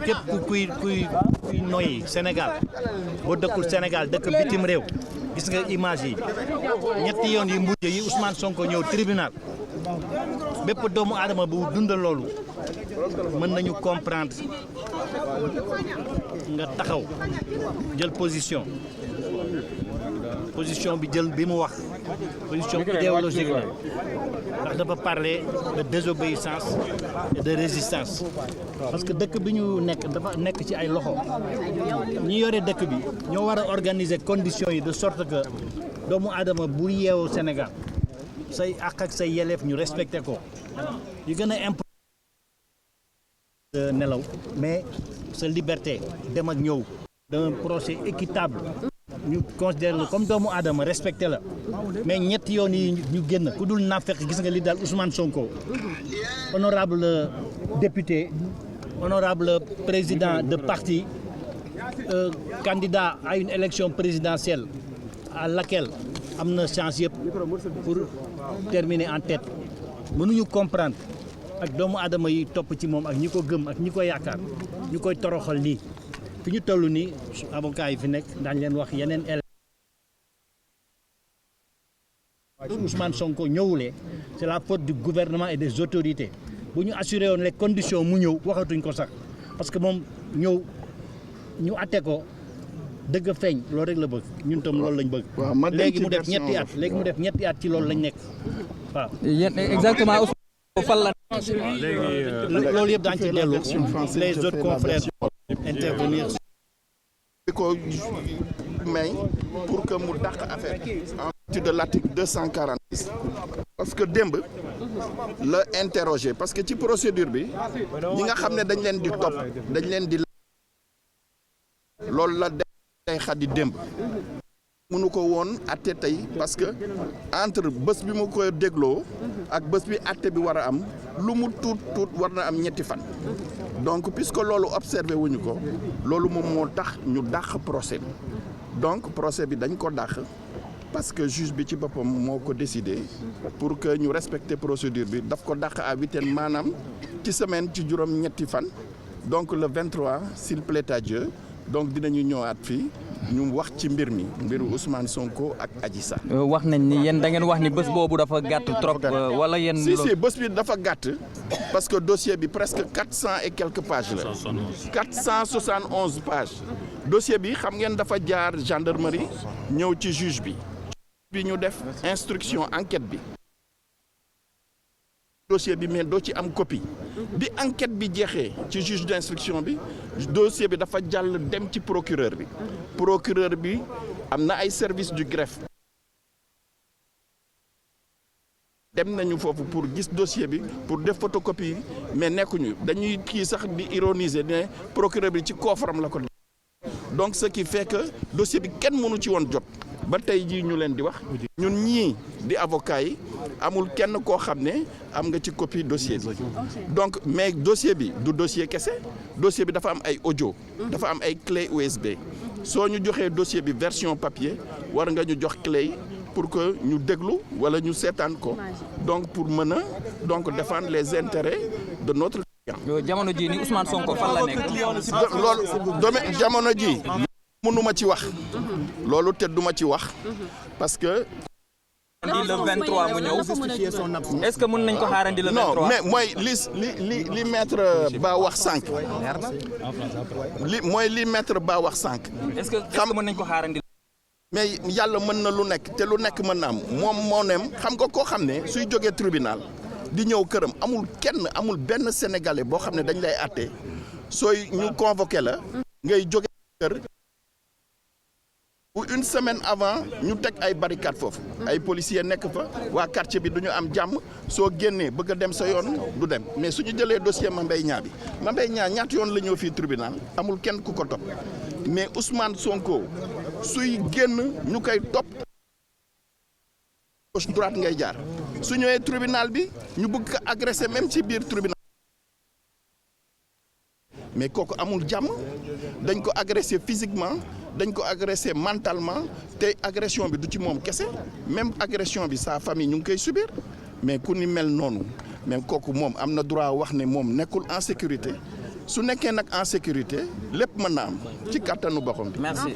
képp kuy noyyi Sénégal boo dëkkul Sénégal dëkk bitim réew gis nga image yi ñetti yoon yi mujj yi Ousmane Sonko ñëw tribunal bépp doomu aadama bu dundal loolu mën nañu comprendre nga taxaw jël position bi jël bi mu wax position idéologique la ndax dafa parler de désobéissance et de résistance parce que dëkk bi ñu nekk dafa nekk ci ay loxo ñi yore dëkk bi ñoo war a organiser conditions yi de sorte que doomu aadama bu yeewoo Sénégal say àq ak say yelleef ñu respecté ko yu gën a important nelaw mais sa liberté dem ak ñëw d'un procès équitable ñu considère la comme doomu aadama respecté la mais ñetti yoon yi ñu génn ku dul naafeq gis nga li daal Ousmane Sonko honorable député honorable président de parti candidat à une élection présidentielle à laquelle am na chance yëpp pour terminer en tête mënuñu comprendre ak doomu aadama yi topp ci moom ak ñi ko gëm ak ñi ko yaakaar ñu koy toroxal nii fi ñu toll nii avocat yi fi nekk daañu leen wax yeneen Ousmane Sonko ñëwulee c'est la faute du gouvernement et des autorités bu ñu assuré woon les conditions mu ñëw waxatuñ ko sax parce que moom ñëw ñu atte ko dëgg feeñ loolu rek la bëgg ñun tam loolu lañ bëgg. léegi mu def ñetti at ci loolu lañ nekk waaw. yéen exactement fan la. loolu yëpp daañu ci dellu les autres confrères intervenir. di ko may pour que mu dàq affaire en vertu de l'article 246 parce que démb la interroger parce que ci procédure bi ñi nga xam ne dañ leen di topp dañ leen di loolu la day xaddi démb mënu ko woon atte tey parce que entre bés bi mu koy dégloo ak bés bi atte bi war a am lu mu tuut war na am ñetti fan donc puisque loolu observé wuñu ko loolu moom moo tax ñu dàq procès bi donc procès bi dañ ko dàq parce que juge bi ci boppam moo ko décidé pour que ñu respecter procédure bi daf ko dàq à huitaine maanaam ci semaine ci juróom ñetti fan donc le 23 s'il plaît à Dieu donc dinañu ñëwaat fii ñu wax ci mbir mi mbiru Ousmane Sonko ak Adji Sarr. wax nañ ni yéen da ngeen wax ni bés boobu dafa gàtt trop wala yéen. si bés bi dafa gàtt parce que dossier bi presque 400 et quelques pages la. 471 pages. dossier bi xam ngeen dafa jaar gendarmerie ñëw ci juge bi. bi ñu def instruction enquête bi. dossier bi mais doo ci am copie. bi enquête bi jeexee ci juge d'instruction bi dossier bi dafa jàll dem ci procureur bi. procureur bi am na ay service du greffe. dem nañu foofu pour gis dossier bi pour def photocopie mais nekkuñu dañuy kii sax di ironiser ne procureur bi ci coffre-am la ko. donc ce qui fait que dossier bi kenn mënu ci woon jot. ba tey jii ñu leen di wax ñun ñii di avocat yi amul kenn koo xam ne am nga ci copie dossier bi donc mais dossier bi du dossier kese dossier bi dafa am ay audio dafa am ay clé USB soo ñu joxee dossier bi version papier war nga ñu jox clé yi pour que ñu déglu wala ñu seetaan ko donc pour mën a donc défendre les intérêts de notre client. jamono ji ni Ousmane Sonko fan la nekk. loolu jamono ji mënuma ci wax loolu te duma ci wax parce que di le 23 mu ñëw est-ce que mën nañ ko xaarandi le 23 non mais mooy li maître Ba wax sànq li maître Ba wax sànq est-ce que mën nañ ko xaarandi mais yàlla mën na lu nekk te lu nekk mën na am moom moo nem xam nga koo xam ne suy jógee tribunal di ñëw këram amul benn sénégalais boo xam ne dañ lay àtte sooy ñu convoqué la ngay jóge kër une semaine avant ñu teg ay barricade foofu ay policiers nekk fa waa quartier bi du ñu am jàmm soo génnee bëgg a dem sa yoon du dem mais suñu jëlee dossier Mame Mbaye Niang bi Mame Mbaye Niang ñaata yoon la ñëw fii tribunal amul kenn ku ko topp mais Ousmane Sonko suy génn ñu koy topp gauche droite ngay jaar su ñëwee tribunal bi ñu bëgg ko agresser même ci biir tribunal mais kooku amul jàmm dañ ko agresser physiquement dañ ko agressé mentalement te agression bi du ci moom kese même agression bi sa famille ñu ngi koy subir mais ku ni mel noonu même kooku moom am na droit wax ne moom nekkul en sécurité su nekkee nag en sécurité lépp mën na am ci kàttanu boppam bi. Merci.